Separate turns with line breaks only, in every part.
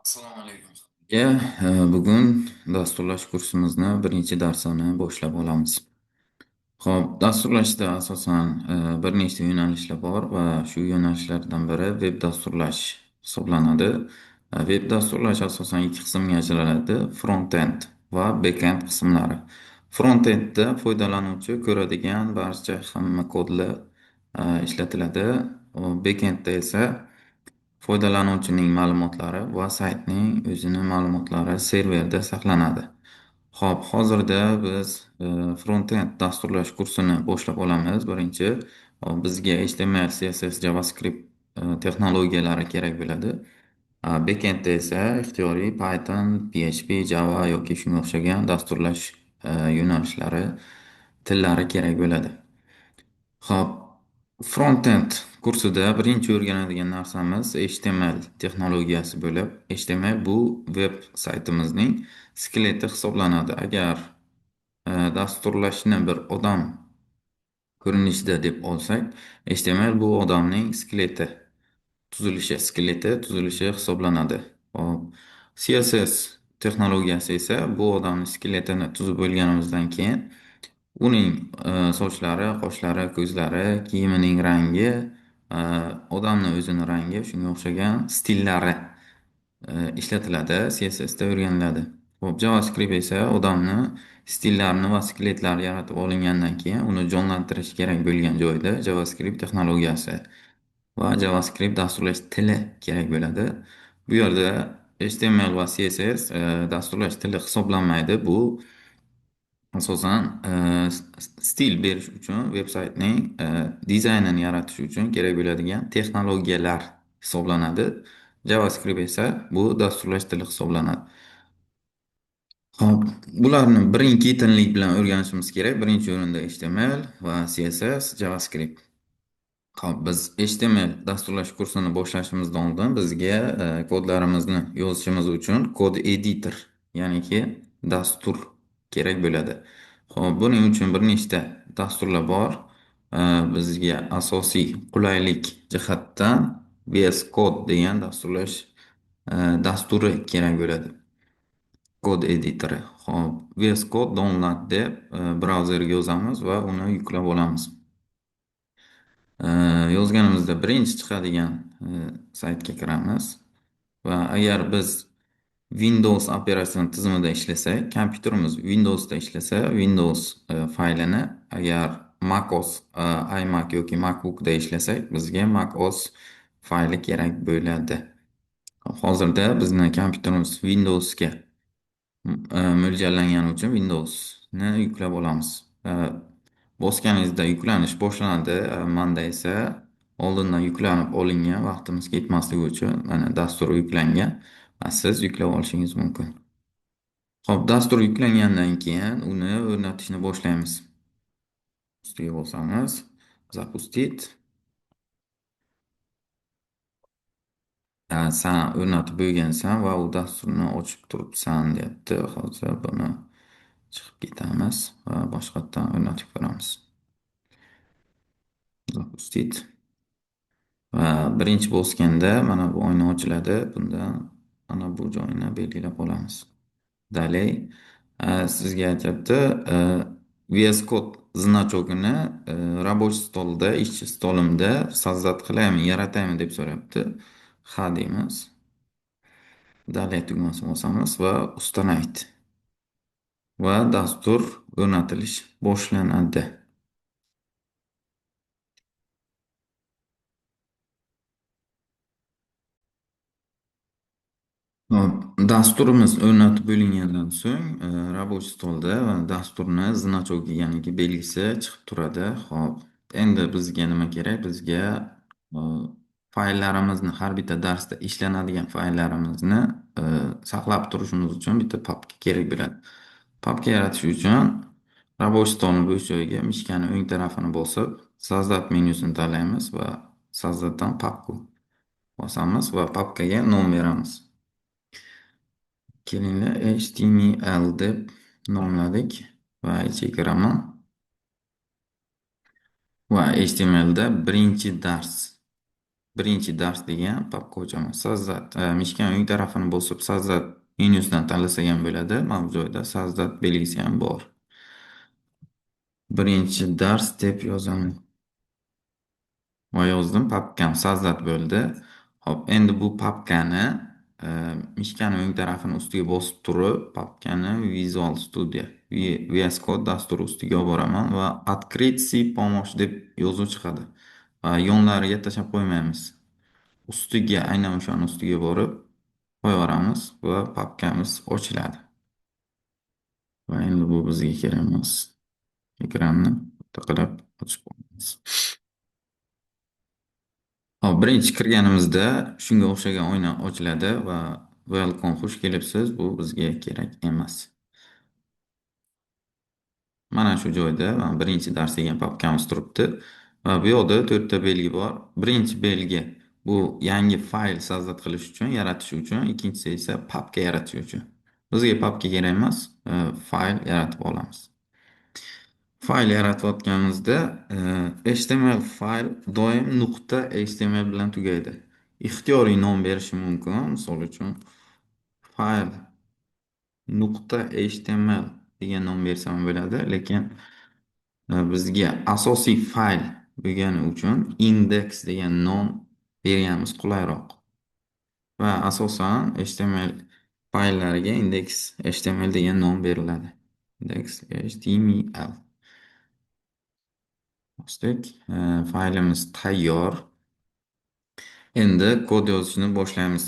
Assalomu alaykum. Bugun dasturlash kursimizni birinchi darsini boshlab olamiz. Xo'p, dasturlashda asosan bir nechta yo'nalishlar bor va shu yo'nalishlardan biri veb dasturlash hisoblanadi. Veb dasturlash asosan ikki qismga ajraladi: front-end va back-end qismlari. Front-endda foydalanuvchi ko'radigan barcha hamma kodlar ishlatiladi. Back-endda esa foydalanuvchining ma'lumotlari va saytning o'zini ma'lumotlari serverda saqlanadi. Xo'p, hozirda biz front-end dasturlash kursini boshlab olamiz. Birinchi bizga HTML, CSS, JavaScript texnologiyalari kerak bo'ladi. Backendda esa ixtiyoriy Python, PHP, Java yoki shunga o'xshagan dasturlash yo'nalishlari, tillari kerak bo'ladi. Xo'p, front-end kursida birinchi o'rganadigan narsamiz HTML texnologiyasi bo'lib, HTML bu veb saytimizning skeleti hisoblanadi. Agar dasturlashni bir odam ko'rinishida deb olsak, HTML bu odamning skeleti, tuzilishi, skeleti tuzilishi hisoblanadi. Xo'p, CSS texnologiyasi esa bu odamning skeletini tuzib bo'lganimizdan keyin uning sochlari, qoshlari, ko'zlari, kiyimining rangi, odamni o'zini rangi, shunga o'xshagan stillari ishlatiladi, CSSda o'rganiladi. Xo'p, JavaScript esa odamni stillarini va skeletlarini yaratib olingandan keyin uni jonlantirish kerak bo'lgan joyda JavaScript texnologiyasi va JavaScript dasturlash tili kerak bo'ladi. Bu yerda HTML va CSS dasturlash tili hisoblanmaydi. Bu asosan stil berish uchun, veb saytning dizaynini yaratish uchun kerak bo'ladigan texnologiyalar hisoblanadi. JavaScript esa bu dasturlash tili hisoblanadi. Xo'p, bularni birin-ketinlik bilan o'rganishimiz kerak. Birinchi o'rinda HTML va CSS, JavaScript. Xo'p, biz HTML dasturlash kursini boshlashimizdan oldin bizga kodlarimizni yozishimiz uchun kod editor, ya'niki dastur kerak bo'ladi. Xo'p, buning uchun bir nechta dasturlar bor. Bizga asosiy qulaylik jihatdan VS Code degan dasturlash dasturi kerak bo'ladi. Kod editori. Xo'p, VS Code download deb brauzerga yozamiz va uni yuklab olamiz. Yozganimizda birinchi chiqadigan saytga kiramiz va agar biz Windows operatsion tizimida ishlasak, kompyuterimiz Windowsda ishlasa, Windows faylini, agar macOS, iMac yoki MacBookda ishlasak, bizga macOS fayli kerak bo'ladi. Hozirda bizni kompyuterimiz Windowsga mo'ljallangani uchun Windowsni yuklab olamiz. Bosganingizda yuklanish boshlanadi. Manda esa oldindan yuklanib olingan, vaqtimiz ketmasligi uchun mana dastur yuklangan. Siz yuklab olishingiz mumkin. Xo'p, dastur yuklangandan keyin uni o'rnatishni boshlaymiz. Ustiga bosamiz. Запустить. San o'rnatib bo'lgansan va u dasturni ochib turibsan deyapti. Hozir buni chiqib ketamiz va boshqatdan o'rnatib ko'ramiz. Запустить. Va birinchi bosganda mana bu oyna ochiladi. Bunda mana bu joyini belgilab olamiz. Далее sizga aytyapti, VS Code значок ini рабочий stolda, ishchi stolimda создать qilaymi, yarataymi deb so'rayapti. Ha deymiz. Далее tugmasini bosamiz va установить. Va dastur o'rnatilish boshlanadi. Xo'p, dasturimiz o'rnatib bo'lingandan so'ng, рабочий stolda va dasturni значок i, ya'niki belgisi chiqib turadi. Xo'p, endi bizga nima kerak? Bizga fayllarimizni, har bitta darsda ishlanadigan fayllarimizni saqlab turishimiz uchun bitta papka kerak bo'ladi. Papka yaratish uchun рабочий stolni bo'sh joyiga мышка ni o'ng tarafini bosib, Создать menyusini tanlaymiz va Создать dan папку bosamiz va papkaga nom beramiz. Kelinglar, HTML deb nomladik va ichiga kiraman. Va HTMLda birinchi dars Birinchi dars degan papka ochaman. Создать, мышка ni o'ng tarafini bosib, создать menyusidan tanlasak ham bo'ladi. Mana bu joyda создать belgisi ham bor. Birinchi dars deb yozaman. Va yozdim, papkam создать bo'ldi. Xo'p, endi bu papkani мышка ni o'ng tarafini ustiga bosib turib, papkani Visual Studio VS Code dasturi ustiga olib boraman va "Открыть с помощью" deb yozuv chiqadi. Va yonlariga tashlab qo'ymaymiz. Ustiga, aynan o'shani ustiga borib qo'yaveramiz va papkamiz ochiladi. Va endi bu bizga kerak emas. Ekranni katta qilib ochib qo'yamiz. Xo'p, birinchi kirganimizda shunga o'xshagan oyna ochiladi va "Welcome", xush kelibsiz, bu bizga kerak emas. Mana shu joyda mana birinchi dars degan papkamiz turibdi va bu yoqda to'rtta belgi bor. Birinchi belgi bu yangi fayl создать qilish uchun, yaratish uchun, ikkinchisi esa papka yaratish uchun. Bizga papka kerak emas, fayl yaratib olamiz. Fayl yaratayotganimizda HTML fayl doim nuqta .html bilan tugaydi. Ixtiyoriy nom berishi mumkin. Misol uchun, fayl nuqta .html degan nom bersam bo'ladi, lekin bizga asosiy fayl bo'lgani uchun index degan nom berganimiz qulayroq. Va asosan HTML fayllariga index HTML degan nom beriladi. Index HTML. Bosdik. Faylimiz tayyor. Endi kod yozishni boshlaymiz.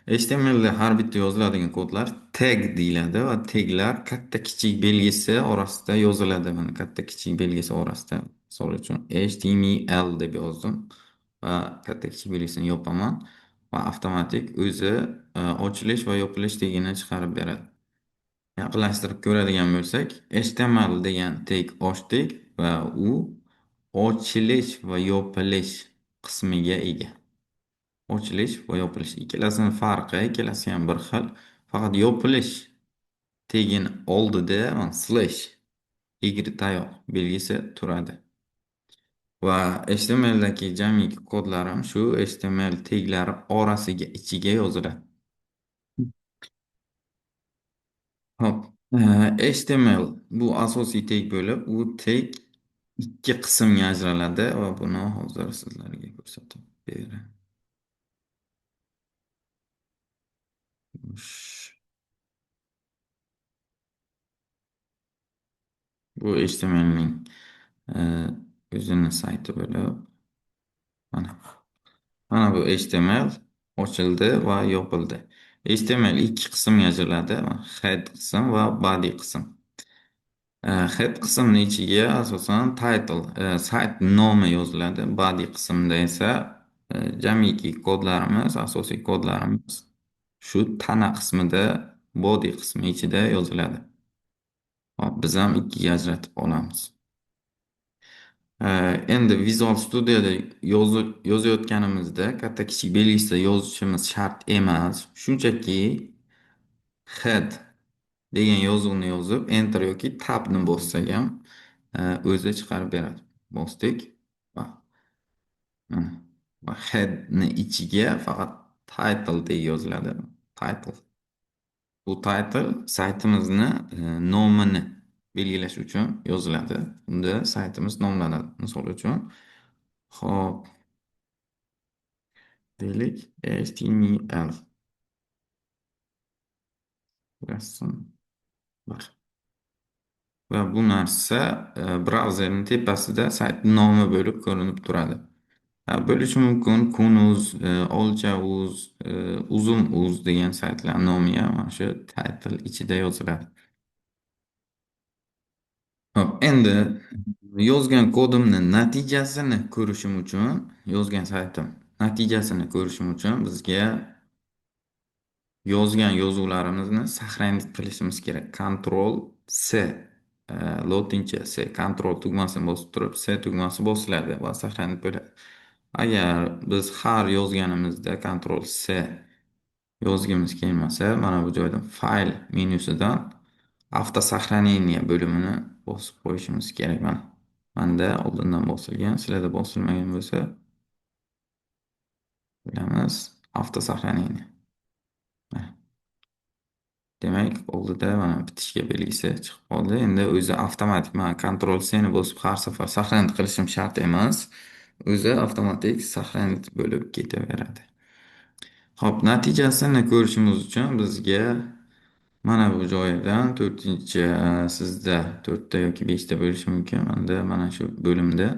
HTMLda har bitta yoziladigan kodlar tag deyiladi va taglar katta kichik belgisi orasida yoziladi. Mana katta kichik belgisi orasida. Misol uchun HTML deb yozdim va katta kichik belgisini yopaman va avtomatik o'zi ochilish va yopilish tagini chiqarib beradi. Yaqinlashtirib ko'radigan bo'lsak, HTML degan tag ochdik va u ochilish va yopilish qismiga ega. Ochilish va yopilish ikkalasini farqi, ikkalasi ham bir xil. Faqat yopilish tagini oldida mana slash egri tayoq belgisi turadi. Va HTMLdagi jamiki kodlarim shu HTML taglari orasiga, ichiga yoziladi. Xo'p, HTML bu asosiy tag bo'lib, u tag ikki qismga ajraladi va buni hozir sizlarga ko'rsatib beraman. Bu HTMLning o'zini sayti bo'lib, mana mana bu HTML ochildi va yopildi. HTML ikki qismga ajraladi: head qism va body qism. Head qismni ichiga asosan title, sayt nomi yoziladi. Body qismida esa jamiki kodlarimiz, asosiy kodlarimiz shu tana qismida, body qismi ichida yoziladi. Xo'p, biz ham ikkiga ajratib olamiz. Endi Visual Studioda yozayotganimizda katta kichik belgisida yozishimiz shart emas. Shunchaki head degan yozuvni yozib, enter yoki tabni bossak ham o'zi chiqarib beradi. Bosdik va mana va headni ichiga faqat title deb yoziladi. Title. Bu title saytimizni nomini belgilash uchun yoziladi. Unda saytimiz nomlanadi. Misol uchun, xo'p, deylik HTML rasm bir. Va bu narsa brauzerning tepasida sayt nomi bo'lib ko'rinib turadi. Bo'lishi mumkin Kun.uz, Olcha.uz, Uzum.uz degan saytlar nomi ham mana shu title ichida yoziladi. Xo'p, endi yozgan kodimni natijasini ko'rishim uchun, yozgan saytim natijasini ko'rishim uchun bizga yozgan yozuvlarimizni сохранить qilishimiz kerak. Ctrl C, lotincha C, Ctrl tugmasini bosib turib, C tugmasi bosiladi va сохранить bo'ladi. Agar biz har yozganimizda Ctrl C yozgimiz kelmasa, mana bu joydan fayl menyusidan автосохранение bo'limini bosib qo'yishimiz kerak mana. Menda oldindan bosilgan, sizlarda bosilmagan bo'lsa, Bilamiz. Авто сохранение. Demak, oldida mana bitishga belgisi chiqib qoldi. Endi o'zi avtomatik mana Ctrl C ni bosib har safar сохранить qilishim shart emas. O'zi avtomatik сохранить bo'lib ketaveradi. Xo'p, natijasini ko'rishimiz uchun bizga mana bu joyidan 4-chi, sizda 4 ta yoki 5 ta bo'lishi mumkin. Menda mana shu bo'limda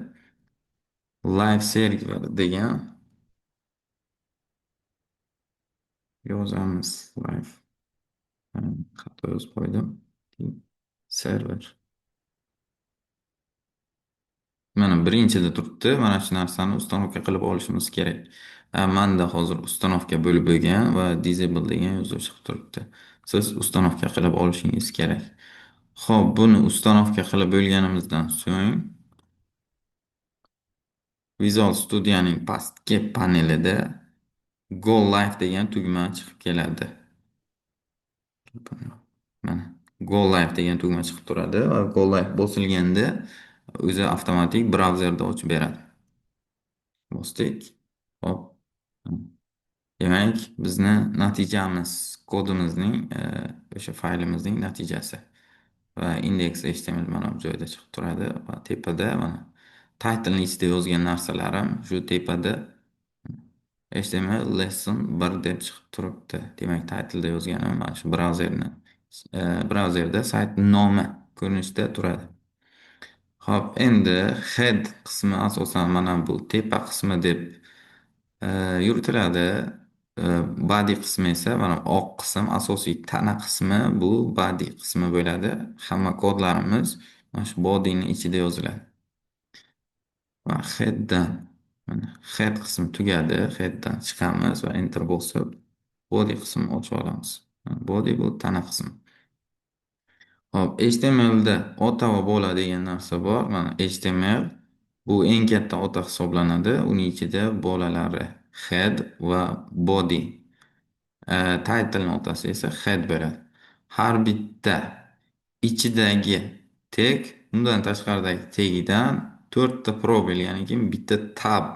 Live Server degan yozamiz. Live. Xato yozib qo'ydim. Server. Mana birinchida turibdi. Mana shu narsani установка qilib olishimiz kerak. Menda hozir установка bo'lib bo'lgan va disable degan yozuv chiqib turibdi. Siz установка qilib olishingiz kerak. Xo'p, buni установка qilib bo'lganimizdan so'ng Visual Studio'ning pastki panelida Go Live degan tugma chiqib keladi. Mana Go Live degan tugma chiqib turadi va Go Live bosilganda o'zi avtomatik brauzerda ochib beradi. Bosdik. Hop. Demak, bizni natijamiz, kodimizning, o'sha faylimizning natijasi va index.html mana bu joyda chiqib turadi va tepada mana titlening ichida yozgan narsalarim shu tepada HTML lesson 1 deb chiqib turibdi. Demak, titleda yozganim mana shu brauzerda sayt nomi ko'rinishda turadi. Xo'p, endi head qismi asosan mana bu tepa qismi deb yuritiladi. Body qismi esa mana oq qism, asosiy tana qismi bu body qismi bo'ladi. Hamma kodlarimiz mana shu bodyning ichida yoziladi. Va headdan mana head qismi tugadi. Headdan chiqamiz va enter bosib body qismini ochib olamiz. Body bu tana qismi. Xo'p, HTMLda ota va bola degan narsa bor. Mana HTML bu eng katta ota hisoblanadi. Uning ichida bolalari head va body. Titlening otasi esa head bo'ladi. Har bitta ichidagi tag undan tashqaridagi tagidan 4 ta пробел, ya'ni bitta tab,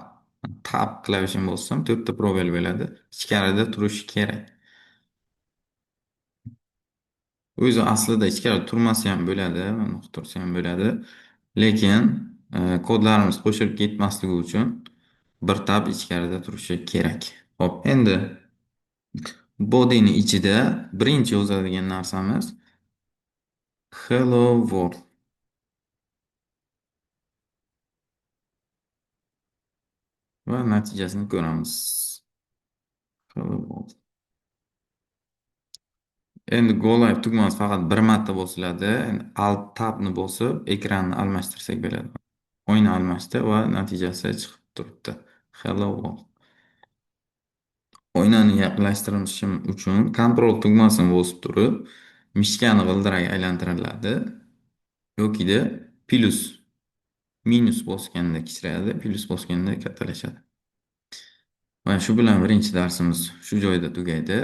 tab klavishini bossam 4 ta пробел bo'ladi. Ichkarida turishi kerak. O'zi aslida ichkarida turmasa ham bo'ladi, mana tursa ham bo'ladi. Lekin kodlarimiz qo'shilib ketmasligi uchun bir tab ichkarida turishi kerak. Xo'p, endi bodyning ichida birinchi yozadigan narsamiz hello world. Va natijasini ko'ramiz. Hello world. Endi Go Live tugmasi faqat bir marta bosiladi. Endi Alt Tabni bosib ekranni almashtirsak bo'ladi. Oyna almashdi va natijasi chiqib turibdi. Hello world. Oynani yaqinlashtirishim uchun Ctrl tugmasini bosib turib, mishkani g'ildirak aylantiriladi. Yokida plus, minus bosganda kichrayadi, plus bosganda kattalashadi. Va shu bilan birinchi darsimiz shu joyda tugaydi.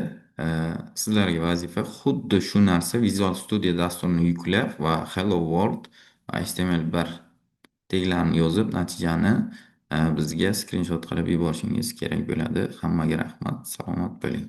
Sizlarga vazifa xuddi shu narsa Visual Studio dasturini yuklab va Hello World va HTML1 taglarini yozib natijani bizga skrinshot qilib yuborishingiz kerak bo'ladi. Hammaga rahmat, salomat bo'ling.